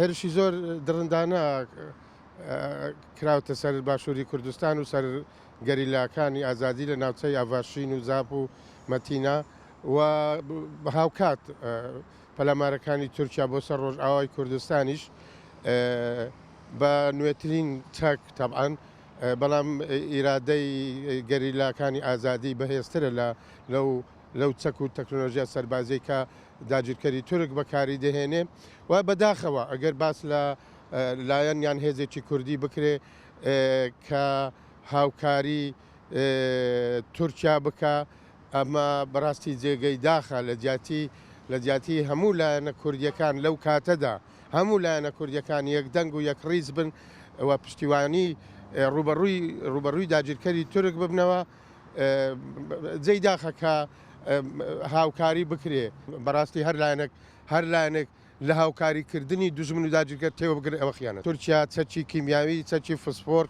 هێرشی زۆر دڕندانە کراوتە سەر باشووری کوردستان و سەر گەریلاکانی ئازادی لە ناوچەی ئاڤاشین و زاپ و مەتینا و هاوکات پەلامارەکانی تورکیا بۆ سەر ڕۆژئاوای کوردستانیش بە نوێترین چەک تەبعەن بەڵام ئیرادەی گەریلاکانی ئازادی بەهێزترە لە لەو لەو چەک و تەکنۆلۆژیا سەربازیەی کە داگیرکەری تورک بەکاری دەهێنێ و بەداخەوە ئەگەر باس لە لایەن یان هێزێکی کوردی بکرێ کە هاوکاری تورکیا بکا ئەمە بەڕاستی جێگەی داخە لە جیاتی لە جیاتی هەموو لایەنە کوردیەکان لەو کاتەدا هەموو لایەنە کوردیەکان یەک دەنگ و یەک ڕیز بن و پشتیوانی ڕوبەڕووی ڕوبەڕووی داگیرکەری تورک ببنەوە جێی داخە کە هاوکاری بکرێ بەڕاستی هەر لایەنێک هەر لایەنێک لە هاوکاری کردنی دوژمن و داگیرکەر تێوە بگرن ئەوە خیانەتە. تورکیا چەکی کیمیاوی، چەکی فسفۆر،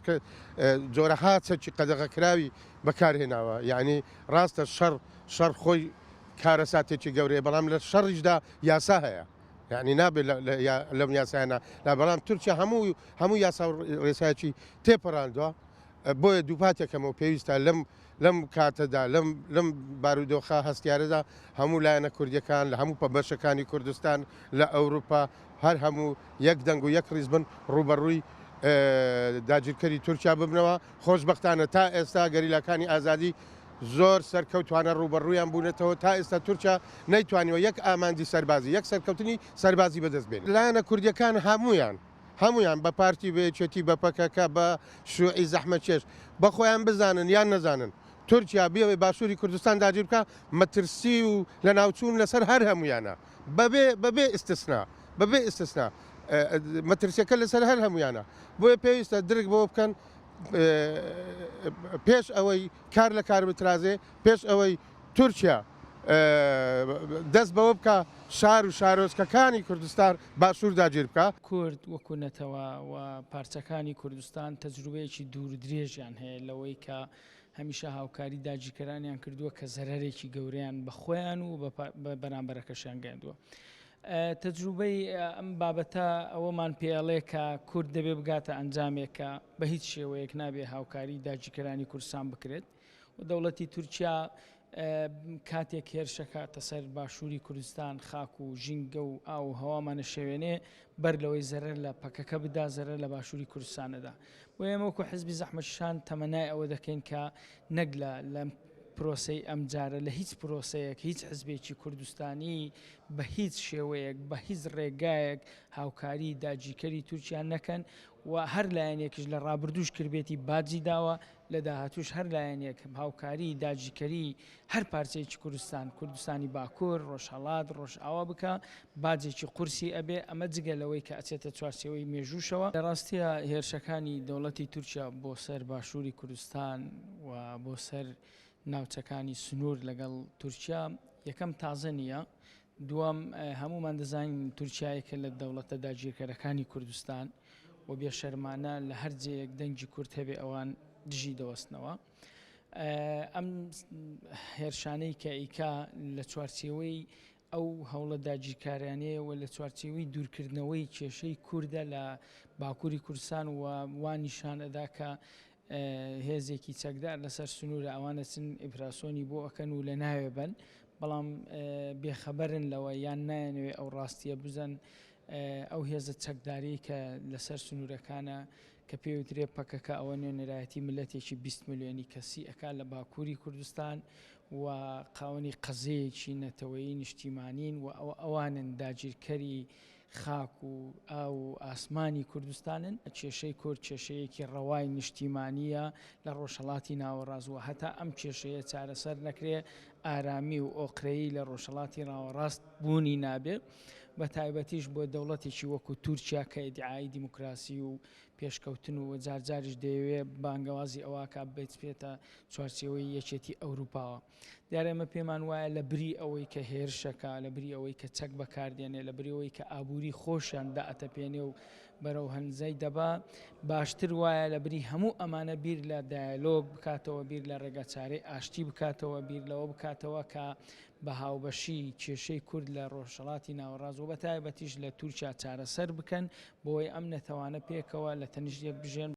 جۆرەها چەکی قەدەغەکراوی بەکارهێناوە، یەعنی ڕاستە شەڕ شەڕ خۆی کارەساتێکی گەورەیە، بەڵام لە شەڕیشدا یاسا هەیە، یەعنی نابێت لەم یاسایانە لا، بەڵام تورکیا هەموو هەموو یاسا و ڕێسایەکی تێپەڕاندوە، بۆیە دووپاتێکەمەوە پێویستە لەم لەم کاتەدا لەم لەم بارودۆخە هەستیارەدا هەموو لایەنە کوردیەکان لە هەموو بەشەکانی کوردستان لە ئەوروپا هەر هەموو یەک دەنگ و یەک ڕیز بن ڕووبەڕووی داگیرکەری تورکیا ببنەوە خۆشبەختانە تا ئێستا گەریلاکانی ئازادی زۆر سەرکەوتوانە ڕووبەڕوویان بوونەتەوە تا ئێستا تورکیا نەیتوانیوە یەک ئامانجی سەربازی یەک سەرکەوتنی سەربازی بەدەست بێنێت لایەنە کوردیەکان هەموویان هەموویان بە پارتی بە یەکێتی بە پەکەکە بە شیوعی زەحمەتکێش بە خۆیان بزانن یان نەزانن تورکیا بیەوێ باشووری کوردستان داگیر بکا مەترسی و لەناوچوون لەسەر هەر هەموویانە بەبێ بەبێ ئیستسنا بەبێ ئیستسنا مەترسیەکە لەسەر هەر هەموویانە بۆیە پێویستە درک بەوە بکەن پێش ئەوەی کار لە کار بترازێ پێش ئەوەی تورکیا دەست بەوە بکا شار و شارۆچکەکانی کوردستان باشوور داگیر بکا. کورد وەکو نەتەوە و پارچەکانی کوردستان تەجروبەیەکی دوور و درێژیان هەیە لەوەی کە هەمیشە هاوکاری داگیرکەرانیان کردووە کە زەرەرێکی گەورەیان بە خۆیان و بە بەرامبەرەکەشیان گەیاندووە. تەجروبەی ئەم بابەتە ئەوەمان پێ ئەڵێ کە کورد دەبێ بگاتە ئەنجامێک کە بە هیچ شێوەیەک نابێ هاوکاری داگیرکەرانی کوردستان بکرێت. و دەوڵەتی تورکیا کاتێک هێرشەکاتە سەر باشووری کوردستان خاک و ژینگە و ئاو و هەوامانە شێوێنێ بەر لەوەی زەرەر لە پەکەکە بدا زەرەر لە باشووری کوردستانەدا بۆ ئێمە وەکو حزبی زەحمەتکێشان تەمەنای ئەوە دەکەین کە نەک لە لەم پرۆسەی ئەمجارە لە هیچ پرۆسەیەک هیچ حزبێکی کوردستانی بە هیچ شێوەیەک بە هیچ ڕێگایەک هاوکاری داگیرکەری تورکیا نەکەن و هەر لایەنێکیش لە ڕابردووش کردبێتی باجی داوە لە داهاتووش هەر لایەنێک هاوکاری داگیرکەری هەر پارچەیەکی کوردستان، کوردستانی باکوور، ڕۆژهەڵات، ڕۆژئاوا بکا، باجێکی قورسی ئەبێ، ئەمە جگە لەوەی کە ئەچێتە چوارچێوەی مێژووشەوە. لە ڕاستیا هێرشەکانی دەوڵەتی تورکیا بۆ سەر باشووری کوردستان و بۆ سەر ناوچەکانی سنوور لەگەڵ تورکیا یەکەم تازە نییە، دووەم، هەموومان دەزانین تورکیا یەکە لە دەوڵەتە داگیرکەرەکانی کوردستان و بێشەرمانە لە هەر جێیەک دەنگی کورد هەبێ ئەوان دژی دەوەستنەوە. ئەم هێرشانەی کە ئیکا لە چوارچێوەی ئەو هەوڵە داگیرکاریانەیە و لە چوارچێوەی دوورکردنەوەی کێشەی کوردە لە باکووری کوردستان و وا نیشان ئەدا کە هێزێکی چەکدار لەسەر سنوورە ئەوان ئەچن ئیپراسۆنی بۆ ئەکەن و لە ناوێ بەن بەڵام بێخەبەرن لەوە یان نایەنەوێ ئەو ڕاستیە بزەن ئەو هێزە چەکداری کە لەسەر سنوورەکانە کە پێوترێ پەکەکە ئەوە نوێنەرایەتی ملەتێکی 20 ملیۆنی کەسی ئەک لە باکووری کوردستان و خاوەنی قەزەیەکی نەتەوەیی نیشتیمانین و ئەوە ئەوانن داگیرکەری خاک و ئاو و ئاسمانی کوردستانن. کێشەی کورد کێشەیەکی ڕەوای نیشتیمانییە لە ڕۆژهەڵاتی ناوەڕاست و هەتا ئەم کێشەیە چارەسەر نەکرێ ئارامی و ئۆقرەیی لە ڕۆژهەڵاتی ڕاوەڕاست بوونی نابێ بە تایبەتیش بۆ دەوڵەتێکی وەکوو تورکیا کە ئیدعای دیموکراسی و پێشکەوتن و جارجاریش دەیەوێ بانگەوازی ئەوە کا بچێتە چوارچێوەی یەکێتی ئەوروپاوە. دیارە ئێمە پێمان وایە لە بری ئەوەی کە هێرشەکە، لە بری ئەوەی کە چەک بەکاردێنێ، لە بری ئەوەی کە ئابووری خۆشیان دائەتەپێنێ و بەرەو هەنزای دەبا، باشتر وایە لە بری هەموو ئەمانە بیر لە دایەلۆگ بکاتەوە، بیر لە ڕێگاچارەی ئاشتی بکاتەوە، بیر لەوە بکاتەوە کە بە هاوبەشی کێشەی کورد لە ڕۆژهەڵاتی ناوەڕاست و بە تایبەتیش لە تورکیا چارەسەر بکەن بۆی ئەم نەتەوانە پێکەوە لە تەنیشت یەک بژێن.